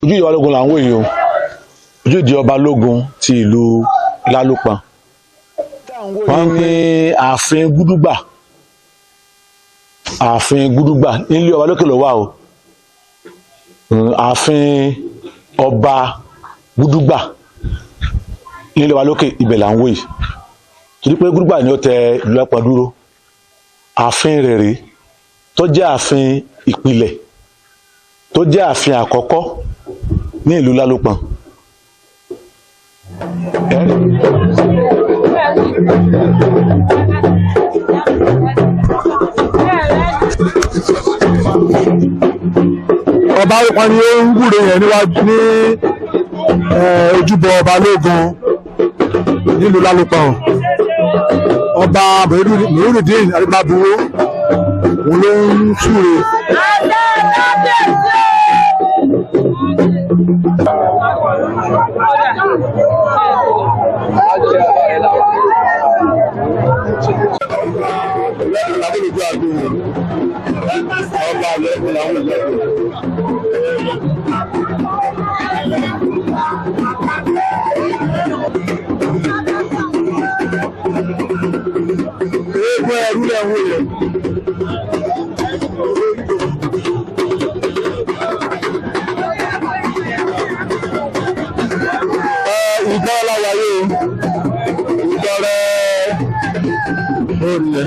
Ojúde Ọba Lógun là ń wò yìí o, ojúde Ọba Lógun ti ìlú Lálùpọ̀n. Wọ́n ń pè ààfin Gúdúgbà, ààfin Gúdúgbà nílé ọba lókè ló wà o. Ààfin ọba Gúdúgbà nílé ọba lókè, ibẹ̀ là ń wò yìí, torí pé Gúdúgbà ni ó tẹ ìlú Lálùpọ̀n dúró. Ààfin rẹ̀ rèé, tó jẹ́ ààfin ìpìlẹ̀, tó jẹ́ ààfin àkọ́kọ́ ní ìlú Lálùpọ̀n. Ọba Lálùpọ̀n ni ó ń wúre yẹn níwájú ní ojúbọ Ọba Lógun nílùú Lálùpọ̀n. Ọba Nurudeen Adébábúwó, òun ló ń súre. Eégún ẹrú lẹ̀ ń wò yẹn. Ìgbọ́ ọláwáyé o, ìgbọ́ rẹ̀ ó rí ẹ.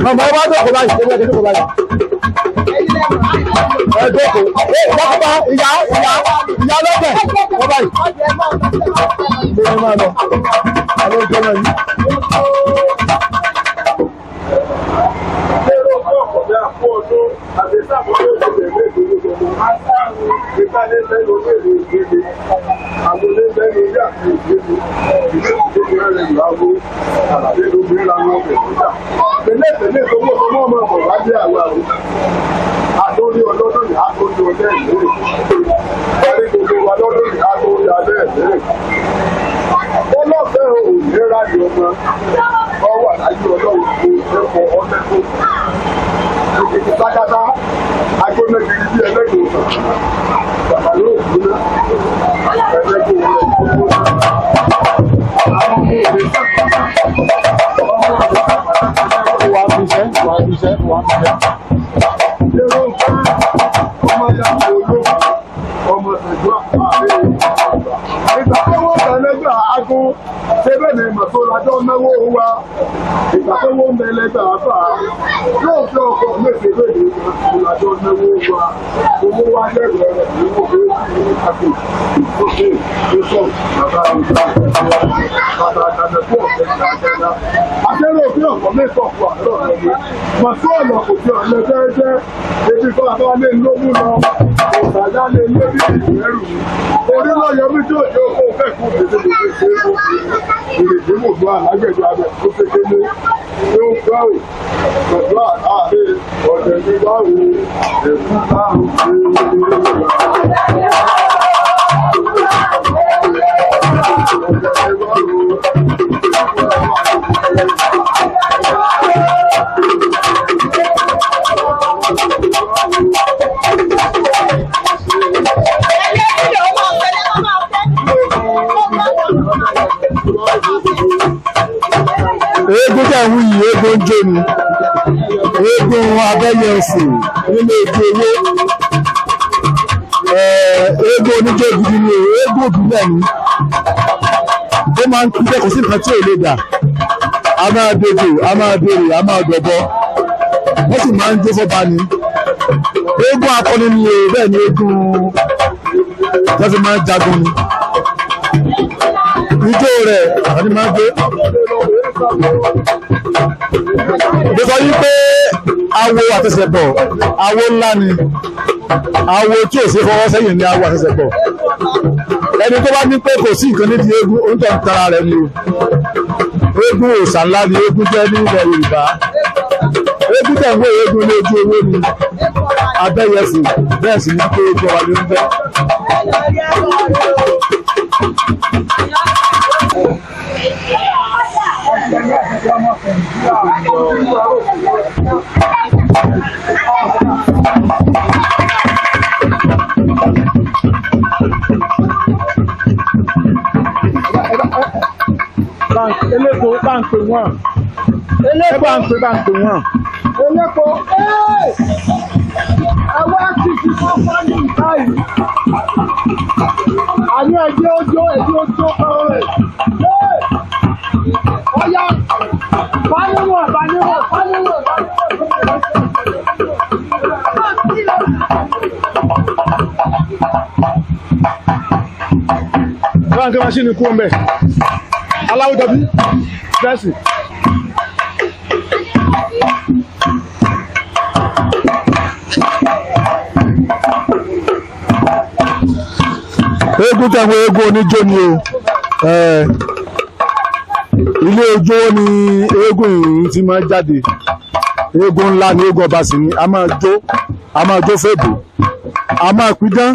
Màmá, ẹ wá jókòó báyìí, ẹ jókòó báyìí. Ẹ jókòó. Ẹ dákúbá ìyá ìyá ìyá lọ́bẹ̀ wọ́n báyìí. Ṣé ẹ máa lọ? Àlọ́ ìjọ náà yìí. Àtòrí ọlọ́dún yìí, àtòrí ọdẹ ìlérè. Parí gbogbo wa lọ́dún yìí, àtòrí adé ìlérè. Ọlọ́fẹ́ òmìnira ni ọmọ ọwọ́ àdájú ọlọ́run kò ẹ̀kọ́ ọlẹ́kọ̀ọ́. Ìkìkì sákátá, agbónágiri bí ẹlẹ́gbẹ̀ẹ́ ọ̀sán. Bàbá yóò gbóná, ẹlẹ́gbẹ̀ẹ́ ọ̀sán. Àwọn ọmọ òde sábà, ọmọ òde sábà. Wà á fi iṣẹ́, wà á fi iṣẹ́, wà á fi iṣẹ́. Èrò ọmọ yàtọ̀ olóògùn, ọmọ ìlú àpáàlẹ́. Ìgbà tó wọ́n bẹ̀ lẹ́gbà agún, ṣé bẹ́ẹ̀ ni màtó lájọ́ náwó wa? Ìgbà tó wọ́n bẹ̀ lẹ́gbà àbá, yóò fi ọkọ̀ méje bẹ́ẹ̀ ni màtó lájọ́ náwó wa. Owó wa lẹ́rù rẹ̀ ní owó bẹ́ẹ̀ sí àpò ìfòkè tó sọ bàbá ìgbà bàbá àgbàdo fún ọ̀fẹ́ ìgbà. Akẹ́rẹ́ òfin ọ̀pọ̀ mẹ́tọ̀ fún àárọ̀ rẹ̀ ni. Màtó ọ̀nà kò fi ọ̀lẹ́ jẹ́jẹ́. Ebi kọ́ abá lé lógún lọ, òsàlá lé lórí ìrẹ́rù. Orí lọ́yọ̀ mi tó yọ kó fẹ́ kú gbèsè gbèsè ṣe é ìrètí mò gbọ́ alágbẹ̀dọ abẹ tó kékeré ló ń gbọ́ ò pẹ̀lú àárẹ̀ ọ̀dẹ̀ ní báwo ẹ̀kú báwo ṣe Eégún tẹ̀ ń wí yìí, eégún ń jó ni. Eégún abẹ́yẹ òfò nílé ojú owó. Eégún oníjó gidi ni o, eégún òbílẹ̀ ni. Ó máa ń pípẹ́, kò sí nǹkan tí ò lè dà. A máa dejò, a máa dèrè, a máa dọ̀bọ. Wọ́n sì máa ń jó fọ́ba ni. Eégún akọni ni o, bẹ́ẹ̀ ni eégún wọ́n fi máa ń jagun ni. Ijó rẹ̀ àwọn ni máa ń gbé. Mo sọ yí pé awo àtẹsẹ̀bọ̀, awo ńlá ni. Awo tí ò ṣe fọwọ́ sẹ́yìn ni awo àtẹsẹ̀bọ̀. Ẹni tó bá ní pé kò sí nǹkan nídìí eégún, ó ń tọ́ tara rẹ̀ ni o. Eégún òòṣà ńlá ni eégún jẹ́ ní ilẹ̀ Yorùbá. Eégún tẹ̀ ń wé eégún ní ojú owó ni. Abẹ́yẹfò bẹ́ẹ̀ sì ni pé eégún ọba ló ń bẹ́. Eléko bá ń pè wọ́n. Eléko bá ń pè wọ́n. Eléko àwa ti fi kọ́kọ́ ní ìta yìí. Àní ẹjẹ́ ojó ẹjẹ́ ojó ọ̀rẹ́. Ọ̀yá faníwọ̀n faníwọ̀n faníwọ̀n faníwọ̀n. Báńkì máṣíìnì kú ọmọ ẹ̀. Aláwọ̀ dọ̀bí. Dẹ́sì. Eégún tẹ̀wé eégún oníjó ni o. Ilé ojó ni eégún yìí ti máa ń jáde. Eégún ńlá ni eégún ọba sì ni. A máa jó, a máa jó fèbò, a máa pidán.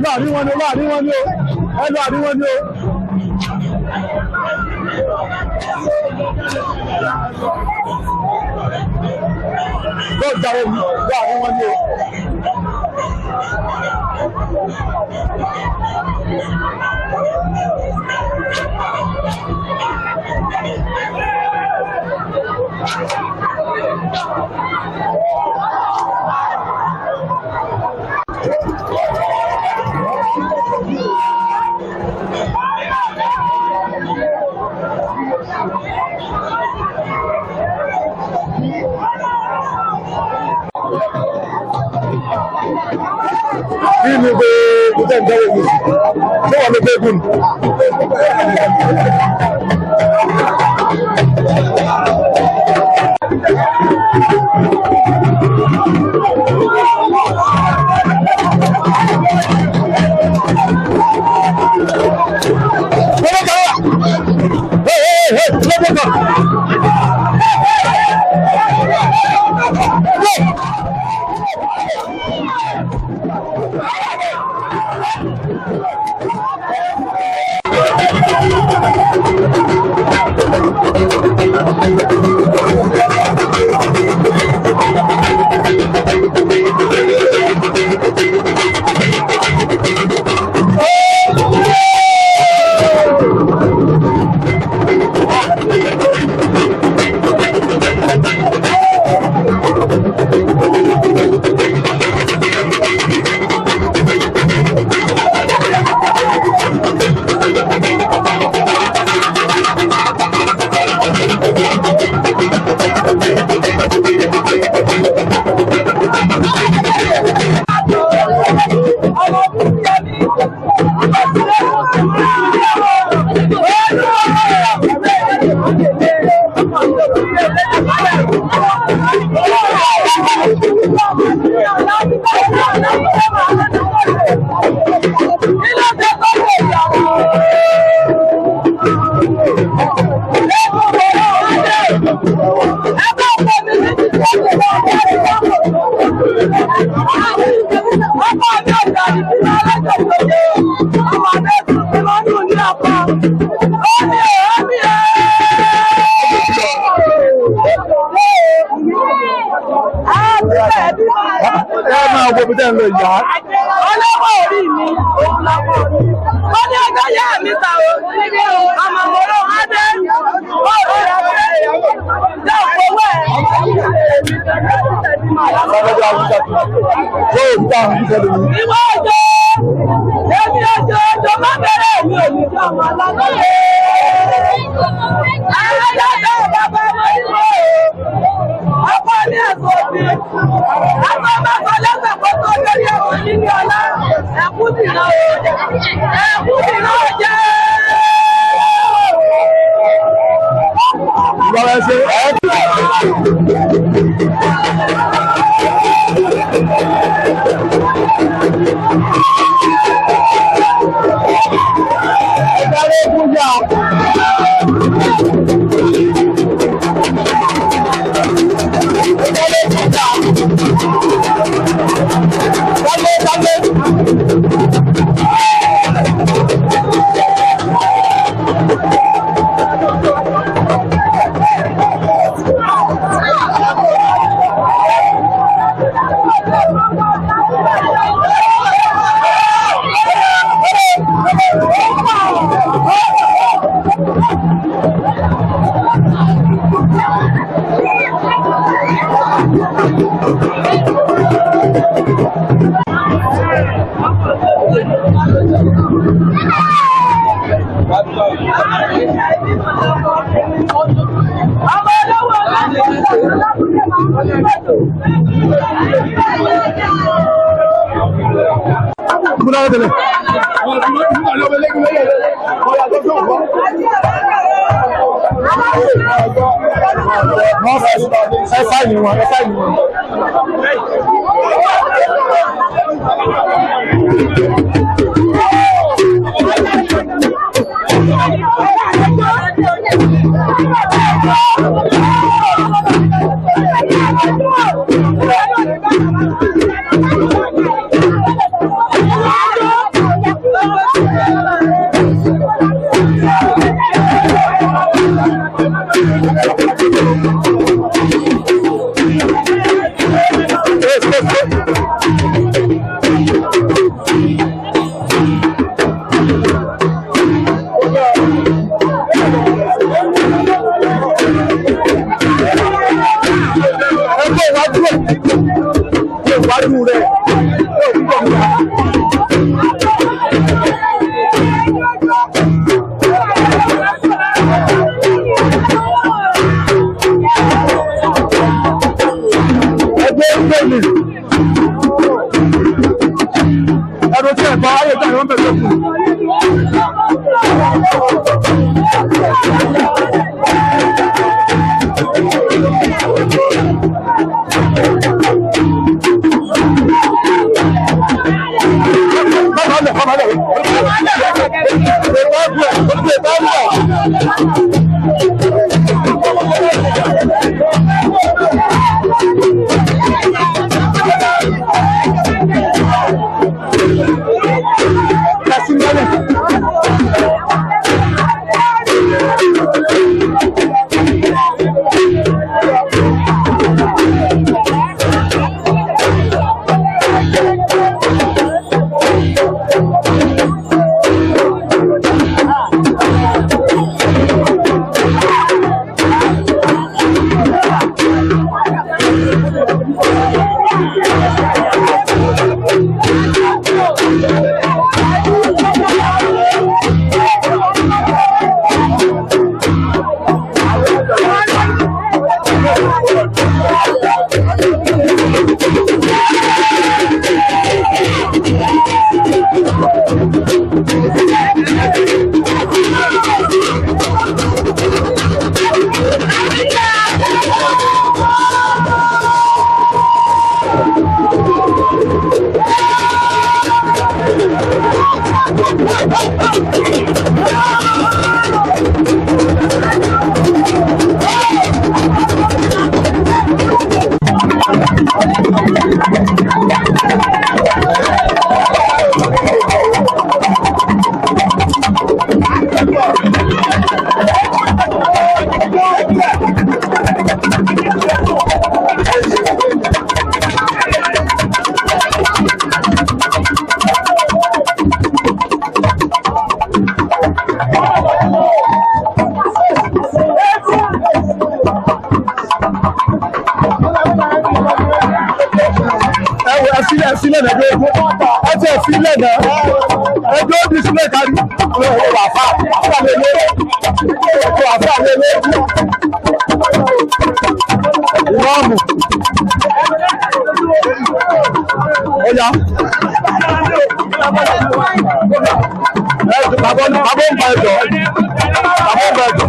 Láàrin wọn ni o, láàrin wọn ni o, ẹ láàrin wọn ni o. Lọ jáwé mi, láàrin wọn ni o. Kí ni gbogbo tẹ̀ ń dẹ́wọ̀ yìí? Ṣé wọ́n ló gbégùn? Hey, hey, hey, hey, hey. Ẹ máa wo bí tẹ́ ń lọ ìyá. Ọlọ́wọ́ orí mi, òun lọ́wọ́ orí. Ó ní ọjọ́ yá mi ta o, ọmọ mòró adé, bọ́ọ̀lù rẹ̀ jẹ́ òpówó ẹ̀. Ìwọ òjò, èmi òjò, òjò má bẹ̀rẹ̀ mi ò ní jẹ́ ọmọ alágbọ̀lẹ̀. Àyájọ́ bàbá mo ní mo ọkọ ní ẹ̀sùn òbí. Àmọ́ bàbá lẹ́sẹ̀ kó tó lórí ẹ̀sùn nínú ọlá. Ẹ̀kú dìrọ̀ o. Ẹ̀kú dìrọ̀ jẹ́. Ìjọba ẹ ṣe ẹ Ọmọ olówó Múná lọ́tẹ̀lẹ̀. Wọ́n fẹ́ ẹ sáyìn wọn, ẹ sáyìn wọn. Ìwádìí rẹ̀ yóò túbọ̀ mú. Ẹgbẹ́ ń gbé mi. Ẹ̀rọ tí ẹ̀kọ́ ayé ìjà ìwọ̀n bẹ̀rẹ̀ kù. Ẹfílẹ̀ ẹfílẹ̀ náà ẹ ti ẹfílẹ̀ náà ẹjọ́ òbí sílẹ̀ kárí. Ọ̀rọ̀ àfà àfà lélẹ̀ ọ̀rọ̀ àfà lélẹ̀ ìmọ̀ọ́mù ọ̀yà bàbá ń bá ẹjọ́ bàbá ń bá ẹjọ́.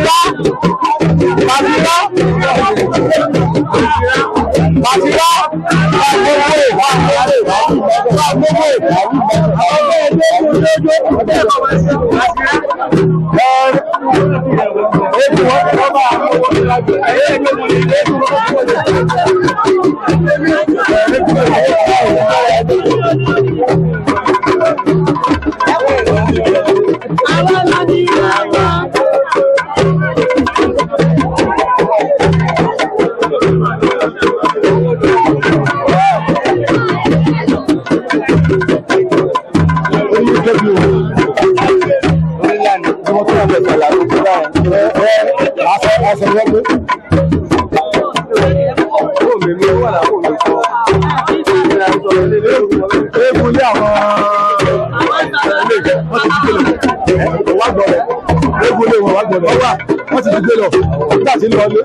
Bàtírá Bàtírá Bàtírá Eégún lé àwọn ilé wọ́n ti gbé lọ wá gbọ́ lọ eégún lé wọn wá gbọ́ lọ wọ́n ti gbé lọ nígbà tí ń lọ lé.